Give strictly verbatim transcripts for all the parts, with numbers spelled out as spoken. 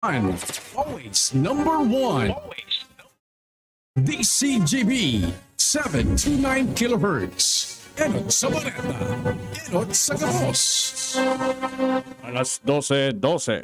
Always number one. D C G B, seven two nine kilohertz. Enot sa Bareta. Enot sa Gabos. Alas dose dose.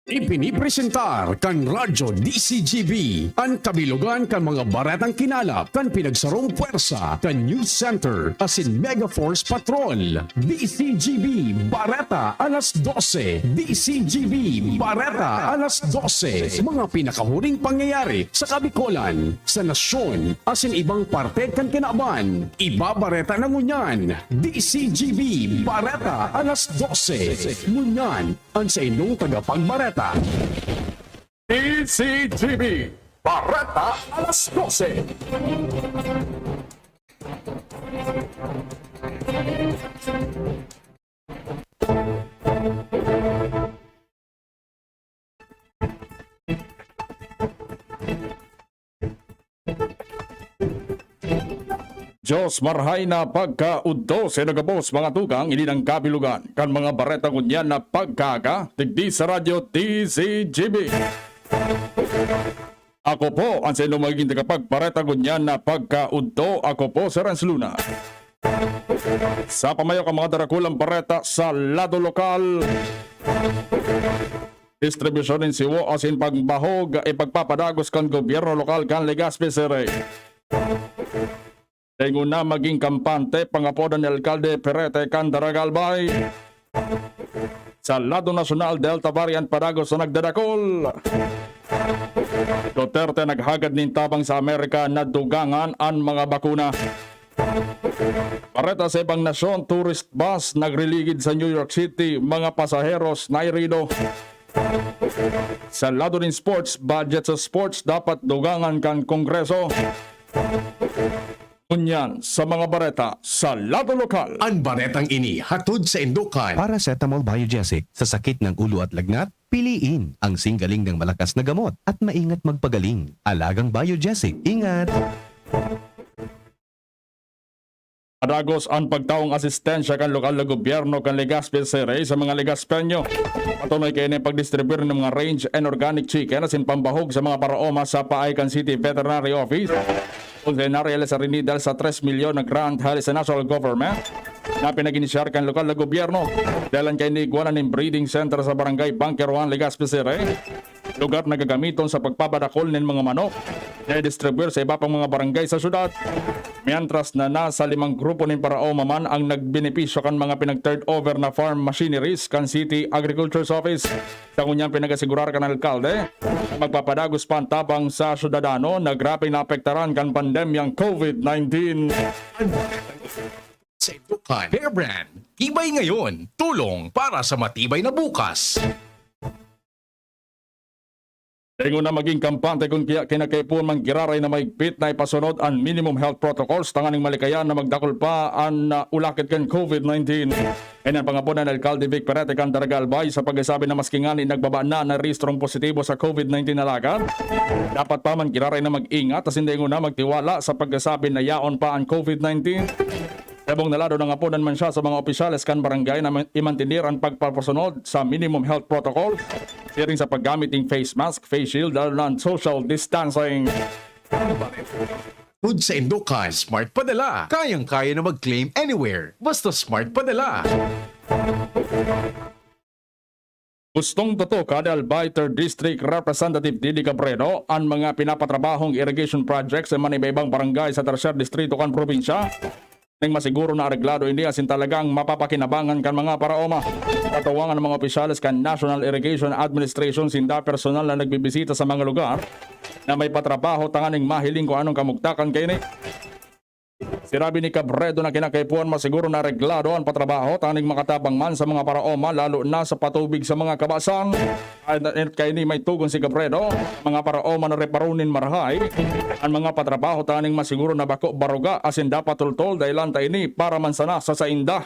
Ipinipresentar kan Radyo D C G B an kabilogan kan mga baretang kinalap kan pinagsarong pwersa kan News Center asin Mega Force Patrol. D C G B Bareta alas dose. D C G B Bareta alas dose. Mga pinakahuring pangyayari sa Kabikolan, sa nasyon, asin ibang parte kan kinaban. Ibabareta na ngunyan. D C G B Bareta alas dose. Ngunyan, an saindong tagapagbareta. D C G B Bareta alas dose. Diyos marhay na pagkaudto sa inyo gabos, mga tugang, ini ang kabilogan kan mga bareta ngunyan na pagkaaga, digdi sa Radyo D C G B. Ako po ang sa inyong magiging tagapagbareta ngunyan na pagkaudto. Ako po si Renz Luna. Sa pamayo kan mga darakulang bareta sa lado lokal, distribusyon nin siwo asin pagbahog ipagpapadagos kan gobyerno lokal kan Legazpi City. Dai nguna magin kampante, pangapodan ni Alkalde Perete kan Daraga Albay. Sa lado nasyonal, Delta variant padagos na nagdadakol. Duterte naghagad nin tabang sa Amerika na dugangan an mga bakuna. Bareta sa ibang nasyon, tourist bus nagriligid sa New York City, mga pasaheros nairido. Sa lado nin sports, budget sa sports dapat dugangan kan Kongreso. Ngunyan sa mga bareta sa lado lokal. An baretang ini hatod saindo kan Paracetamol Biogesic. Sa sakit ng ulo at lagnat, piliin ang singgaling ng malakas na gamot at maingat magpagaling. Alagang Biogesic. Ingat! Padagos an pagtawong asistensya kan lokal na gobyerno kan Legazpi City sa mga Legazpeño. Patuloy kaini pagdistribuyar ng mga range and organic chicken asin pambahog sa mga paraoma sa paay kan City Veterinary Office. Kun sa Henare L S R ini dahil sa tres milyon na grant hali sa national government na pinag-inisyar kan lokal na gobyerno. Dalan kaini igwa na nin breeding center sa barangay Bunker One, Legazpi City, lugar na gagamiton sa pagpapadakol nin mga manok na i-distribuyar sa iba pang mga barangay sa syudad. Mientras na nasa limang grupo nin paraoma man ang nagbenepisyo kan mga pinag-turn over na farm machineries kan City Agriculture's Office. Sa ngunyan pinag-asigurar kan alkalde na magpapadagos pa an tabang sa syudadano na grabeng naapektaran kan pandemyang COVID nineteen. Sa Indukan, Bear Brand, tibay ngayon, tulong para sa matibay na bukas. Ingon na maging kampante kun kaya kinakaipuhan man giraray na mahigpit na ipasunod an minimum health protocols tanganing malikayan na magdakul pa an, ah, ulakit kan COVID nineteen. Ini an pangapodan ni Alkalde Vic Perete kan Daraga Albay sa pagkasabi na maski ngani nagbaba na an narehistrong positibo sa COVID nineteen na alagad, dapat pa man giraray na mag-ingat asin dai nguna magtiwala sa pagkasabi na yaon pa an COVID nineteen. Sabong na lado, nangapodan man siya sa mga opisyales kan barangay na ma-, imantener an pagpapasunod sa minimum health protocol, siring sa paggamit ning face mask, face shield, lalo na an social distancing. Food sa Indukan, Smart Padala. Kayang-kaya na mag-claim anywhere. Basta Smart Padala. Gustong tutukan ni Albay Third District Representative Didi Cabredo an mga pinapatrabahong irrigation projects sa manibaybang barangay sa Tercer Distrito kan probinsya. Ning masiguro na areglado ini asin talagang mapapakinabangan kan mga paraoma. Katuwang an mga opisyales kan National Irrigation Administration, sinda personal na nagbibisita sa mga lugar na may patrabaho tanganing mahiling kung anong kamugtakan kaini. Sinabi ni Cabredo na kinakaipuhan masiguro na areglado an patrabaho tanganing makatabang man sa mga paraoma, lalo na sa patubig sa mga kabasang. Ay, na-, kaini may tugon si Cabredo, mga paraoma na reparonin marahay an mga patrabaho tanganing masiguro na bako baruga asin dapat tultol, dahilan ta ini para man sana sa sainda.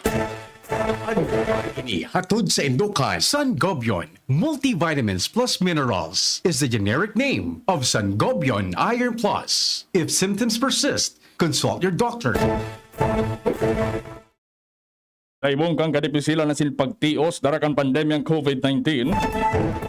Ini hatod sa Indukan, Sangobion Multivitamins Plus Minerals is the generic name of Sangobion Iron Plus. If symptoms persist, consult your doctor. Naibong kan kadipisilan asin pagtios dara kan pandemyang COVID nineteen,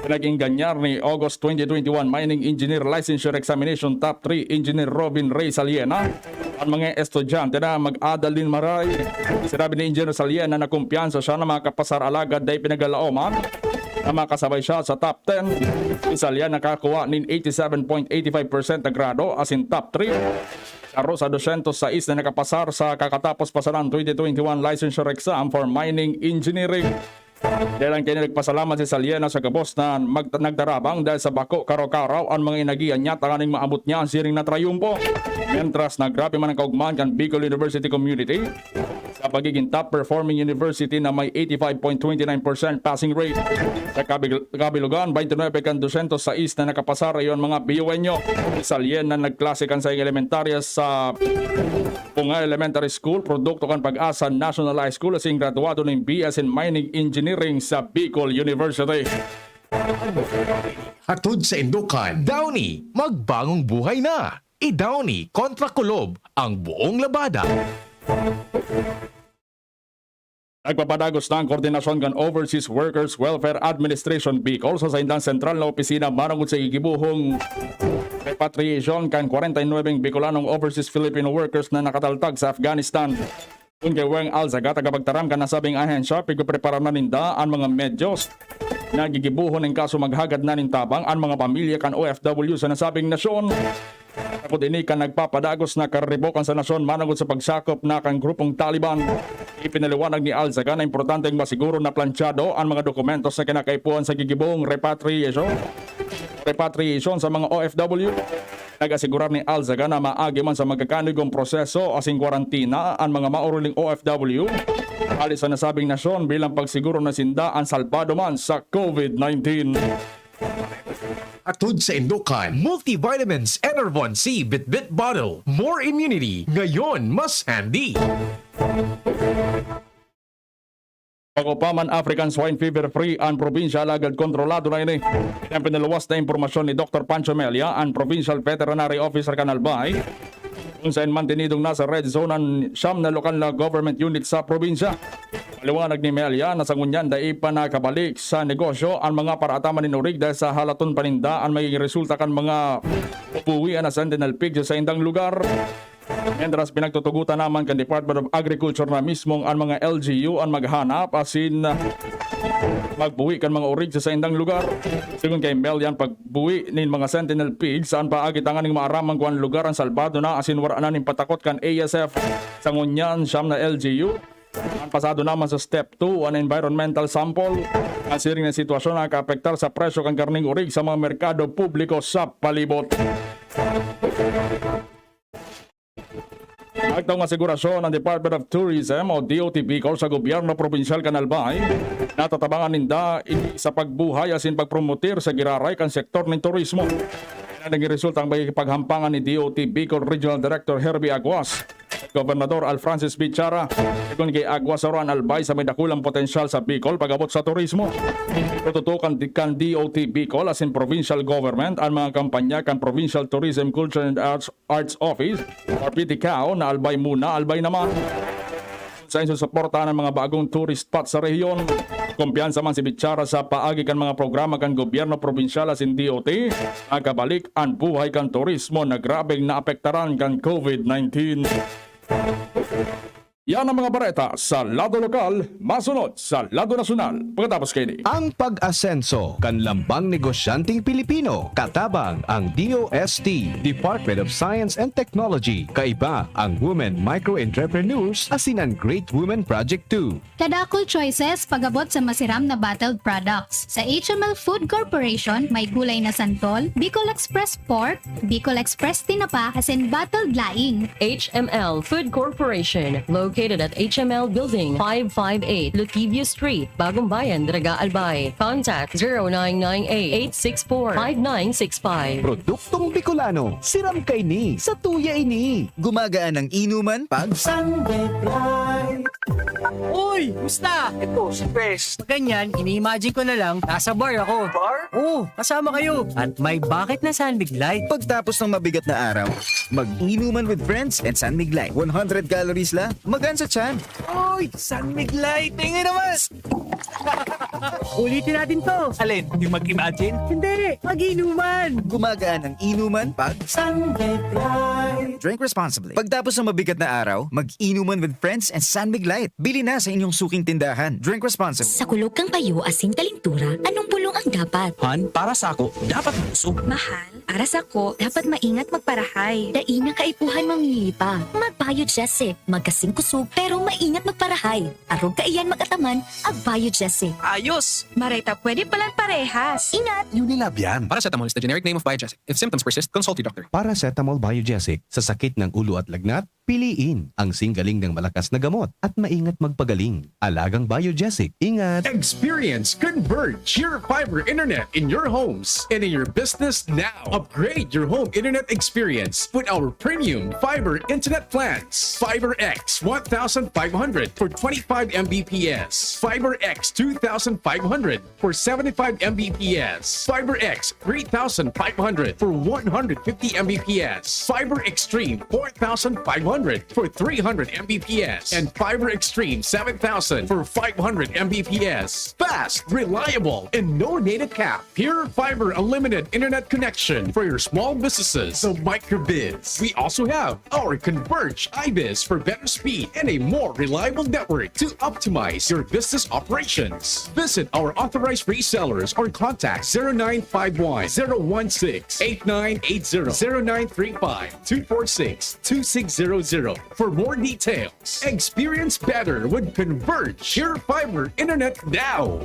pinag-engganyar ni August twenty twenty-one Mining Engineer Licensure Examination Top three Engineer Robin Ray Saliena an mga estudyante na mag-adal nin maray. Sinabi ni Engineer Saliena na kumpiyansa siya na makapasar, alagad dai pinagalaoman na makasabay siya sa top ten. Si Saliena nakakuha nin eighty-seven point eighty-five percent na grado asin top three. Saro sa dosyentos sais na nakapasar sa kakatapos pasaran twenty twenty-one licensure exam for mining engineering. Dahelan kaini nagpasalamat si Saliena sa gabos na mag-, nagtarabang dahil sa bako karo-karo an mga inagihan niya tanganing maabot niya an siring na trayumpo. Mientras na grabe man an kaugmahan kan Bicol University community sa pagiging top performing university na may eighty-five point twenty nine percent passing rate. Sa kabil-, kabilugan, twenty-nine kan dosyentos sais na nakapasar iyo an mga B U N-yo. Si Saliena nagklase kan saiyang elementarya sa Punga Elementary School, produkto kan Pag-asa National High School, asin graduado nin B S in Mining Engineering sa Bicol University. Hatod sa Indokan, Downy, magbangong buhay na! I-Downy kontra Kulob ang buong labada. Nagpapadagos na ang koordinasyon kan Overseas Workers Welfare Administration Bicol sa saindang sentral na opisina manongod sa gigibuhong repatriation kan kwarenta y nuwebeng Bicolanong overseas Filipino workers na nakataltag sa Afghanistan. Kun kay Weng Alzaga, tagapagtaram kan nasabing ahensya, pigpreparar na ninda an mga medyos na gigibuhon in kaso maghagad na nin tabang an mga pamilya kan O F W sa nasabing nasyon. Takot ini kan nagpapadagos na karibokan sa nasyon managod sa pagsakop na kan grupong Taliban. Ipinaliwanag ni Alzaga na importanteng masiguro na plantsado an mga dokumentos na kinakaipuhan sa gigibong repatriation, repatriation sa mga O F W. Nag-asigurar ni Alzaga na maagi man sa magkakanigong proseso asin kwarantina an mga maoruling O F W. Hali sa nasabing nasyon bilang pagsiguro na sinda an salbado man sa COVID nineteen. Hatod sa Indokan, Multivitamins Enervon C Bitbit Bottle. More immunity, ngayon mas handy. Bako pa man African Swine Fever free an probinsya, alagad kontrolado na ini. Yan pinaluwas na impormasyon ni Doktor Pancho Melia, an Provincial Veterinary Officer kan Albay, kung saan mantinidong na sa red zone an siyam na lokal na government unit sa probinsya. Paliwanag ni Melia na sa ngunyan dai pa nakabalik sa negosyo an mga paraataman nin orig dahil sa halaton paninda an magiging resulta kan mga pupuwian na sentinel pig sa saindang lugar. Mientras, pinagtutugutan naman kan Department of Agriculture na mismong an mga L G U an maghanap asin magbuhi kan mga orig sa saindang lugar. Sigon kay Mel, yan pagbuhi nin mga sentinel pigs saan paagi tanganing maaraman kung an lugar an salbado na asin wara na nin patakot kan A S F. Sa ngunyan, siyam na L G U an pasado naman sa step two an environmental sample. An siring na sitwasyon nakakaapektar sa presyo kan karneng orig sa mga merkado publiko sa palibot. Nagtaw nga asegurasyon ang Department of Tourism o D O T Bicol sa gobyerno probinsyal kan Albay. Natatabangan ninda ini sa pagbuhay asin pagpromotir sa giraray kan sektor nin turismo. Yan ang resulta ang pagkikipaghampangan ni D O T Bicol Regional Director Herbie Aguas, Gobernador Alfrancis Bichara. Sigon kay Aguas, saro an Albay sa may dakulang potensyal sa Bicol pag-abot sa turismo. Tututukan di-, kan D O T Bicol asin provincial government ang mga kampanya kan Provincial Tourism, Culture and Arts Arts Office or P T C A O na Albay Muna, Albay Naman. Sa insusuportahan ang mga bagong tourist spot sa rehiyon. Kumpiyansa man si Bichara sa paagi kan mga programa kan gobyerno probinsyal asin D O T, nakabalik ang buhay kan turismo na grabeng naapektaran kan COVID nineteen. Yan ang mga bareta sa lado lokal, masunod sa lado nasyonal pagkatapos kaini. Ang pag-asenso kan lambang negosyanteng Pilipino, katabang ang D O S T, Department of Science and Technology, kaiba ang Women Micro Entrepreneurs asin an Great Women Project two. Kadakul choices pag-abot sa masiram na bottled products. Sa H M L Food Corporation, may gulay na santol, Bicol Express Pork, Bicol Express Tinapa, asin bottled laing. H M L Food Corporation, located at H M L Building five five eight, Lutivio Street, Bagong Bayan, Daraga, Albay. Contact zero nine nine eight, eight six four, five nine six five. Produktong Bicolano, siram kaini, satuya ini. Gumagaan ang inuman pag Sunday Fly. Uy! Musta? Ito, si Pes. Pag ganyan, ini-imagine ko na lang, nasa bar ako. Bar? Oo, kasama kayo. At may bakit na San Mig Light. Pagtapos ng mabigat na araw, mag-inuman with friends and San Mig Light. One hundred calories lang, magaan sa tiyan. Uy! San Mig Light! Tingin naman! Ulitin natin to. Alin? Yung mag-imagine? Hindi! Mag-inuman! Gumagaan ang inuman pag San Mig Light. Drink responsibly. Pagtapos ng mabigat na araw, mag-inuman with friends and San Mig Light. Bili na sa inyong suking tindahan. Drink responsibly. Sa kulog kan payo asin kalintura, anong bulong ang dapat? Han, para sako, dapat makusog. Mahal, para sako, dapat maingat magparahay. Dai na kaipuhan mamili pa. Mag-Biogesic, magkasing kusog, pero maingat magparahay. Arog kaiyan mag-ataman, ag-Biogesic. Ayos! Maray ta pwede palan parehas. Ingat! Unilab yan. Paracetamol is the generic name of Biogesic. If symptoms persist, consult your doctor. Paracetamol Biogesic, sa sakit ng ulo at lagnat, piliin ang singgaling ng malakas na gamot at maingat magpagaling. Alagang Biogesic, ingat! Experience Converge Your Fiber Internet in your homes and in your business now. Upgrade your home internet experience with our premium fiber internet plans. Fiber X one thousand five hundred for twenty-five M B P S. Fiber X two thousand five hundred for seventy-five M B P S. Fiber X three thousand five hundred for one hundred fifty M B P S. Fiber Extreme four thousand five hundred for three hundred M B P S. And Fiber Extreme seven thousand for five hundred M B P S. Fast, reliable, and no data cap. Pure Fiber Unlimited Internet Connection for your small businesses, the microbiz. We also have our Converge iBiz for better speed and a more reliable network to optimize your business operations. Visit our authorized resellers or contact zero nine five one, zero one six, eight nine eight zero, zero nine three five, two four six, two six zero zero for more details. Experience better with Converge Your Fiber Internet now.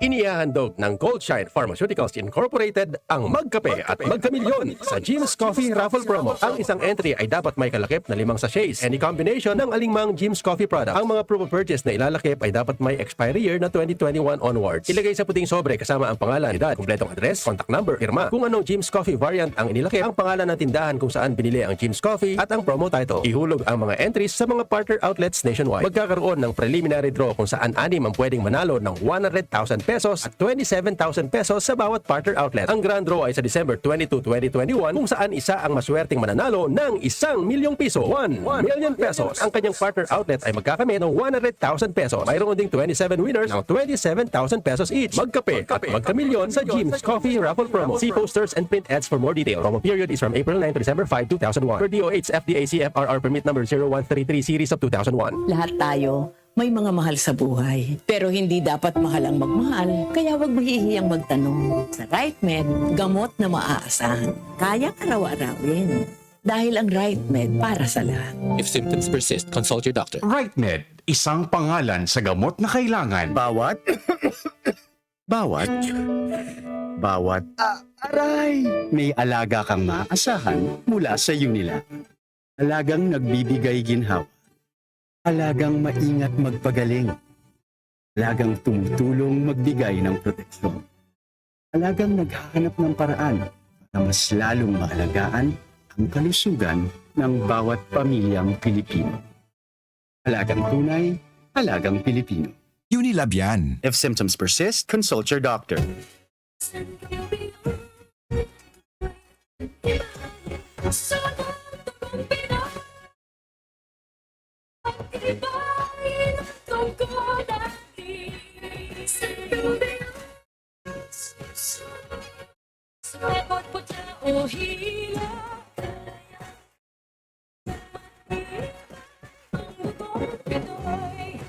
Inihahandog ng Goldshine Pharmaceuticals Incorporated ang Magkape at Magkamilyon sa Jim's Coffee Raffle Promo. Ang isang entry ay dapat may kalakip na limang sachets, any combination ng alingmang Jim's Coffee product. Ang mga proof of purchase na ilalakip ay dapat may expiry year na twenty twenty-one onwards. Ilagay sa puting sobre kasama ang pangalan, edad, kumpletong address, contact number, pirma. Kung anong Jim's Coffee variant ang inilakip, ang pangalan ng tindahan kung saan binili ang Jim's Coffee at ang promo title. Ihulog ang mga entries sa mga partner outlets nationwide. Magkakaroon ng preliminary draw kung saan anim ang pwedeng manalo ng one hundred thousand pesos at twenty-seven thousand pesos sa bawat partner outlet. Ang grand draw ay sa December twenty-two, twenty twenty-one, kung saan isa ang maswerteng mananalo ng isang milyong piso, one million pesos. Ang kanyang partner outlet ay magkakamit ng one hundred thousand pesos. Mayroon ding twenty-seven winners ng twenty-seven thousand pesos each. Magkape at magkamilyon sa Jim's Coffee Raffle Promo. See posters and print ads for more details. Promo period is from April nine to December five, two thousand one. Per D O H F D A C F R R permit number zero one three three series of two thousand one. Lahat tayo may mga mahal sa buhay. Pero hindi dapat mahal ang magmahal, kaya wag mahihiyang magtanong. Sa RightMed, gamot na maaasahan. Kayang araw-arawin. Dahil ang RightMed para sa lahat. If symptoms persist, consult your doctor. RightMed, isang pangalan sa gamot na kailangan. Bawat, bawat, bawat, ah, aray! May alaga kang maaasahan mula sa Unilab. Alagang nagbibigay ginhawa. Alagang maingat magpagaling. Alagang tumutulong magbigay ng proteksyon. Alagang naghahanap ng paraan para mas lalong maalagaan ang kalusugan ng bawat pamilyang Pilipino. Alagang tunay, alagang Pilipino. Unilab yan. If symptoms persist, consult your doctor.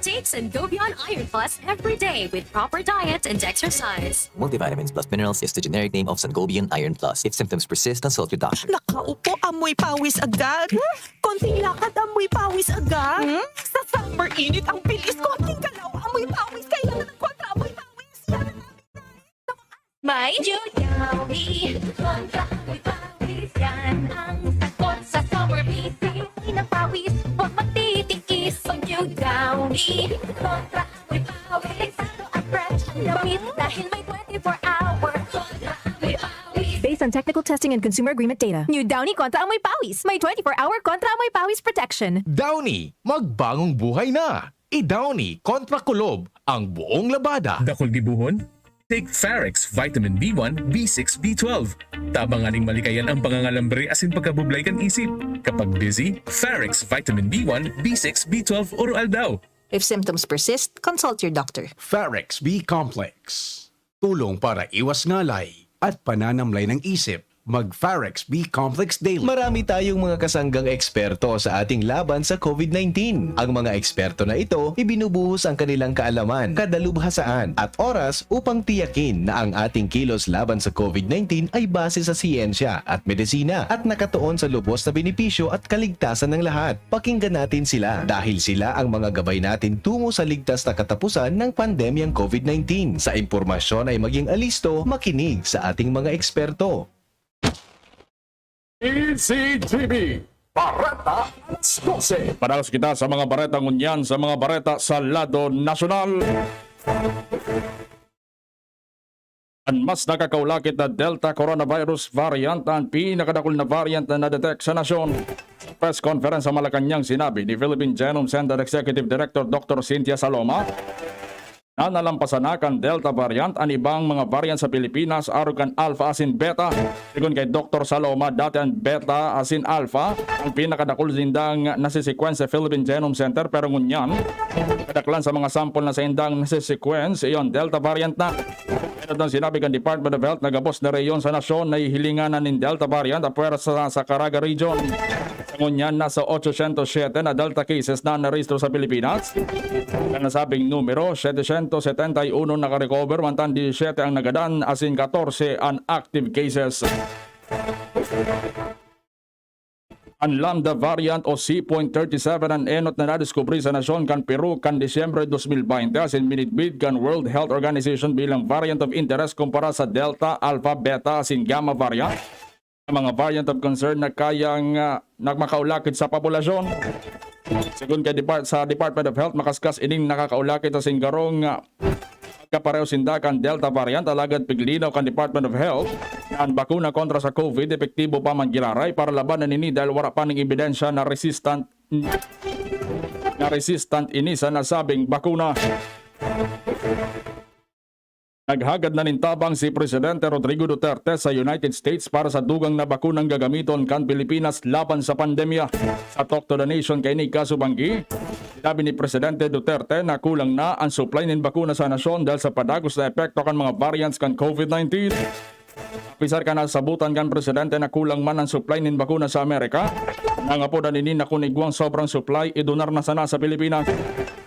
Take Sangobion Iron Plus every day with proper diet and exercise. Multivitamins plus minerals is the generic name of Sangobion Iron Plus. If symptoms persist, consult your doctor. Nakaupo, amoy pawis agad. Konting lakad, amoy pawis agad. Hmm? Sa summer init, ang bilis. Konting galaw, amoy pawis. Kailangan ng kontra amoy pawis. Yan ang aming May New Downy kontra amoy pawis. Yan ang sagot sa summer busy. Hindi na pawis, huwag magtitiis. New Downy kontra amoy pawis. Delikado at fresh ang damit dahil may twenty-four hour kontra amoy pawis. Based on technical testing and consumer agreement data, New Downy kontra amoy pawis. May twenty-four hour kontra amoy pawis protection. Downy, magbagong buhay na! Idawni kontra kulob ang buong labada. Dakul gibohon? Take Farex Vitamin B one, B six, B twelve. Tabang aning malikayan ang pangangalambre asin pagkabublay kan isip. Kapag busy, Farex Vitamin B one, B six, B twelve oro-aldaw. If symptoms persist, consult your doctor. Farex B Complex. Tulong para iwas ngalay at pananamlay ng isip. Mag Farex B Complex Daily. Marami tayong mga kasanggang eksperto sa ating laban sa COVID nineteen. Ang mga eksperto na ito, ibinubuhos ang kanilang kaalaman, kadalubhasaan, at oras upang tiyakin na ang ating kilos laban sa COVID nineteen ay base sa siyensya at medisina at nakatuon sa lubos na benepisyo at kaligtasan ng lahat. Pakinggan natin sila dahil sila ang mga gabay natin tungo sa ligtas na katapusan ng pandemyang COVID nineteen. Sa impormasyon ay maging alisto, makinig sa ating mga eksperto. E C G B, Bareta alas dose. Padalos kita sa mga bareta ngunyan, sa mga bareta sa lado nasyonal. An mas nakakaulakit na Delta coronavirus variant an pinakadakul na variant na na-detect sa nasyon. Sa press conference sa Malacañang, sinabi ni Philippine Genome Center Executive Director Doctor Cynthia Saloma na nalampasan na kan Delta variant an ibang mga variant sa Pilipinas arog kan Alpha asin Beta. Sigon kay Doktor Saloma, dati an Beta asin Alpha ang pinakadakul nindang nasi-sequence sa Philippine Genome Center, pero ngunyan, kadaklan sa mga sample na saindang nasi-sequence, iyon Delta variant na. Enot nang sinabi kan Department of Health na gabos na rehiyon sa nasyon nahihilingan na nin Delta variant, apwera sa, sa Caraga Region. Sa ngunyan, nasa otsosyentos siyete na Delta cases na narehistro sa Pilipinas. Sa nasabing numero, setecientos setenta y uno nakarecover, mantang disisyete ang nagadan, asin katorse an active cases. An Lambda variant o C point thirty seven an enot na nadiskubre sa nasyon kan Peru kan Disyembre dos mil baynte, asin minidbid kan World Health Organization bilang variant of interest kumpara sa Delta, Alpha, Beta, asin Gamma variant. An mga variant of concern na kayang, ah, na makaulakit sa populasyon. Sigon kay Depart-, sa Department of Health, makaskas ining nakakaulakit asin garong, ah, kapareho sinda kan Delta variant, alagad piglinaw kan Department of Health na an bakuna kontra sa COVID epektibo pa man giraray para labanan ini dahil wara pa ning ebidensya na resistant, na resistant ini sa nasabing bakuna. Naghagad na nin tabang si Presidente Rodrigo Duterte sa United States para sa dugang na bakunang gagamiton kan Pilipinas laban sa pandemya. Sa Talk to the Nation kaini kasubanggi, sinabi ni Presidente Duterte na kulang na an supply nin bakuna sa nasyon dahil sa padagos na epekto kan mga variants kan COVID nineteen. Apisar kan nasasabotan kan presidente na kulang man an supply nin bakuna sa Amerika, nangapodan ini na kun igwang sobrang supply, idonar na sana sa Pilipinas.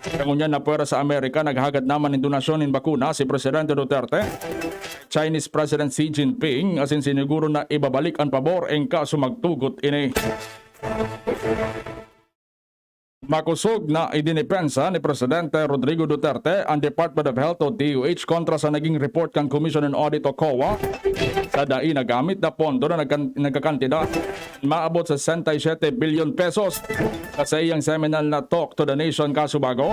Sa ngunyan na pwera sa Amerika, naghagad naman nin donasyon nin bakuna si Presidente Duterte, Chinese President Xi Jinping, asin siniguro na ibabalik an pabor in kaso magtugot ini. Makosog na idinepensa ni Presidente Rodrigo Duterte an Department of Health o D O H kontra sa naging report kan Commission on Audit o COA sa dai nagamit na pondo na nagkan-, nagkakantidad maabot sa sesenta y siyete bilyon pesos. Sa saiyang seminal na Talk to the Nation kasubago,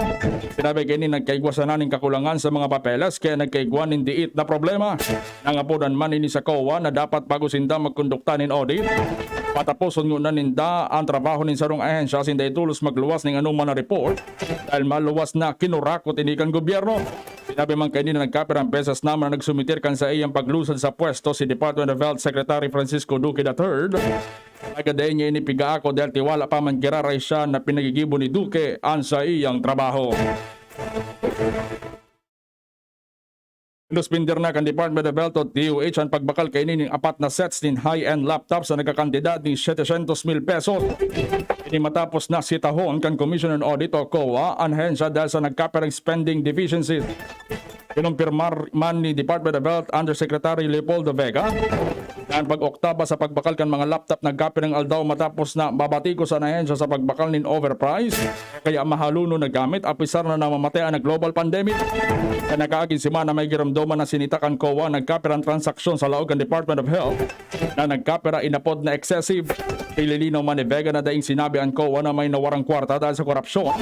sinabi kaini nagkaigwa sana nin kakulangan sa mga papeles kaya nagkaigwa nin diit na problema. Nangapodan man ini sa COA na dapat bago sinda magkondukta nin audit, pataposon ngona ninda an trabaho nin sarong ahensya asin dai tolos magluwas nin anoman na report dahil maluwas na kinurakot ini kan gobyerno. Sinabi man kaini na nagkapirang beses naman na nagsumitir kan saiyang paglusad sa pwesto si Department of Health Secretary Francisco Duque the third. Alagad dai niya ini pigaako dahil tiwala pa man giraray siya na pinagigibo ni Duque an saiyang trabaho. Sinuspender na kan Department of Health o D O H an pagbakal kaini nin apat na sets nin high-end laptops na nagkakantidad nin setecientos mil pesos. Ini matapos na sitahon kan Commission on Audit o COA an ahensya dahil sa nagkapirang spending deficiencies. Kinumpirmar man ni Department of Health Undersecretary Leopoldo Vega na an pag-oktaba sa pagbakal kan mga laptop nagkapirang aldaw matapos na mabatikos an ahensya sa pagbakal nin overpriced o kaya mahalonon na gamit, apisar na namamatay an global pandemic. Sa nakaaging semana, may giromdoman na sinita kan COA nagkapirang transaksyon sa laog kan Department of Health na nagkapira inapod na excessive. Pinilinaw man ni Vega na daing sinabi an COA na may nawarang kwarta dahil sa korupsyon.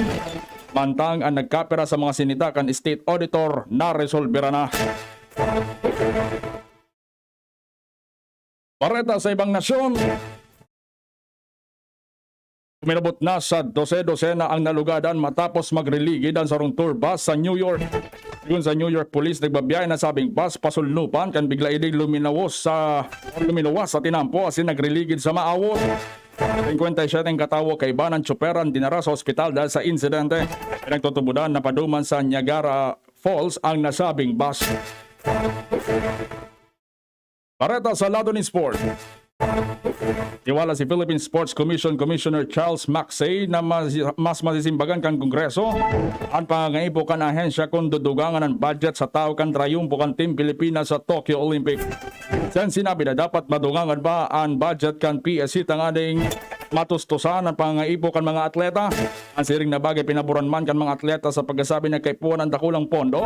Mantang an nagkapira sa mga sinita kan State Auditor, naresolbera na. Bareta sa ibang nasyon. Umirabot na sa dose-dosena ang nalugadan matapos magriligid ang sarong tour bus sa New York. Sigon sa New York Police, nagbabiyahe na sabing bus pasulnupan kan bigla ining luminawos sa, luminuwas sa tinampo asin nagriligid sa maawot. Singkwenta y siyete ang katawo kaiba ng tsoper ang dinara sa ospital dahil sa insidente. Pinagtutubodan na paduman sa Niagara Falls ang nasabing bus. Bareta sa lado nin sport. Tiwala si Philippine Sports Commission Commissioner Charles Macsay na mas, mas masisimbagan kan Kongreso an pangangaipo kan ahensya kun dudugangan an budget sa taw kan trayumpo kan Team Pilipinas sa Tokyo Olympic. Sa sinabi na dapat madugangan pa an budget kan P S C tanganing matustusan an pangangaipo kan mga atleta. An siring na bagay pinaboran man kan mga atleta sa pagkasabi na kaipuhan an dakulang pondo,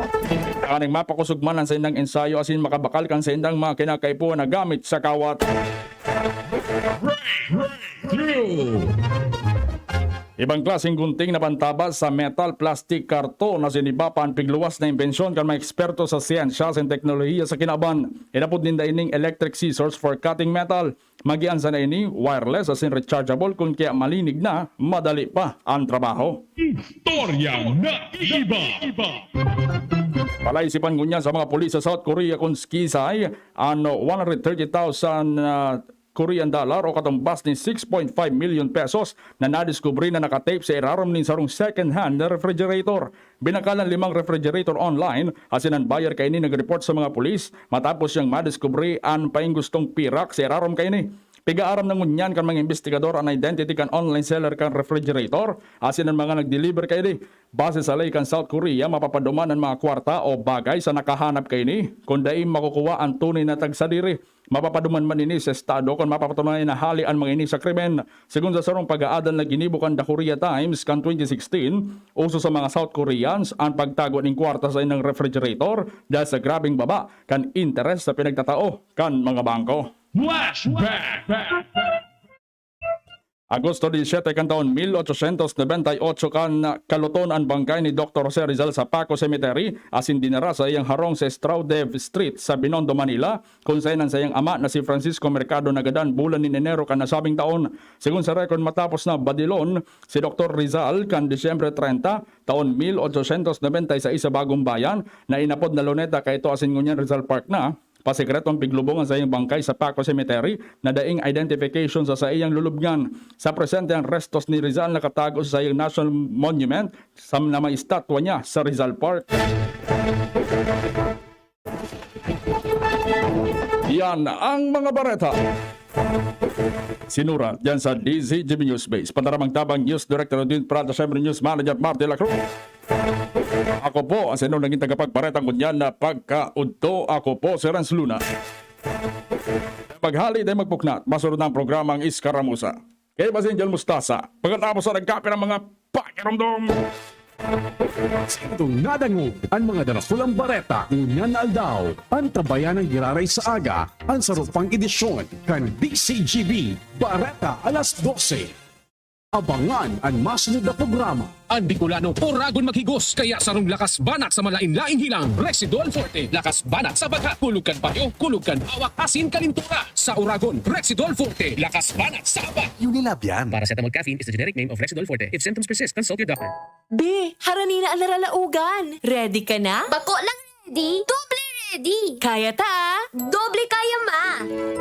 tanganing mapakosog man an saindang ensayo asin makabakal kan saindang mga kinakaipuhan na gamit sa kawat. Ibang klaseng gunting na pantabas sa metal, plastic, karton na siniba pa an pigluwas na imbensyon kan mga eksperto sa siyensya asin teknolohiya sa kinaban. Inapod ninda ining electric scissors for cutting metal. Magian sana ini, wireless asin rechargeable, kun kaya malinig na, madali pa an trabaho. Istorya na iba. Palaisipan ngunyan sa mga pulis sa South Korea kun skisay an one hundred thirty thousand, ah, Korean dollar o katumbas ni six point five million pesos na nadiskubre na nakatape sa irarom nin sarong second-hand na refrigerator. Binakal an limang refrigerator online, asin an buyer kaini nag-report sa mga pulis matapos niyang madiskubre an painggustong pirak sa irarom kaini. Pigaaram na ngunyan kan mga imbestigador an identity kan online seller kan refrigerator asin an mga nag-deliver kaini. Base sa ley kan South Korea, mapapaduman an mga kwarta o bagay sa nakahanap kaini kun dai makukuha an tunay na tagsadiri. Mapapaduman man ini sa estado kun mapapatunayan na hali an mga ini sa krimen. Sigon sa sarong pag-aadal na ginibo kan The Korea Times kan twenty sixteen, uso sa mga South Koreans an pagtago nin kwarta sa inang refrigerator dahil sa grabeng baba kan interes sa pinagtatao kan mga bangko. Flashback! Agosto disisiete kan taon mil ochocientos nobenta y ocho kan kaluton an bangkay ni Doktor Jose Rizal sa Paco Cemetery asin dinara sa iyang harong sa Strawdev Street sa Binondo, Manila, kun saen an saiyang ama na si Francisco Mercado nagadan bulan nin Enero kan nasabing taon. Sigon sa record, matapos na badilon si Doktor Rizal kan Disyembre treinta, taon mil ochocientos nobenta y seis sa Bagong Bayan, na inapod na Luneta kaito asin ngunyan Rizal Park na, pasekretong piglubong an saiyang bangkay sa Paco Cemetery na daing identification sa saiyang lulubngan. Sa presente, ang restos ni Rizal nakatago sa saiyang National Monument sa, na may estatwa niya sa Rizal Park. Yan ang mga bareta. Sinurat yan sa D Z G B News Base. Panaramang tabang News Director Edwin Prada, siyempre News Manager Marty Lacruz. Ako po ang sa inyong naging tagapagbareta ngunyan na pagkaudto. Ako po si Renz Luna. Maghali tayo magpuknat. Masunod na ang programang Iskaramusa. Kay Basin John Mustasa. Pagkatapos na nagkape ng mga pakiramdam. Sindong nadangog an mga darakulang bareta ngunyan na aldaw. An tabayan ang giraray sa aga, an sarupang edisyon kan D Z G B Bareta alas dose. Abangan an masunod na programa. An Bicolano, oragon maghigos, kaya sarong lakas banat sa malain-laing hilang, Rexidol Forte. Lakas banat sa baga, kulog kan payo, kulog kan hawak, asin kalintura. Sa oragon, Rexidol Forte. Lakas banat sa aba. Unilab yan. Paracetamol caffeine is the generic name of Rexidol Forte. If symptoms persist, consult your doctor. Be, harani na an naralaogan. Ready ka na? Bako lang ready, doble ready. Kaya ta, ah. Doble kaya, ma.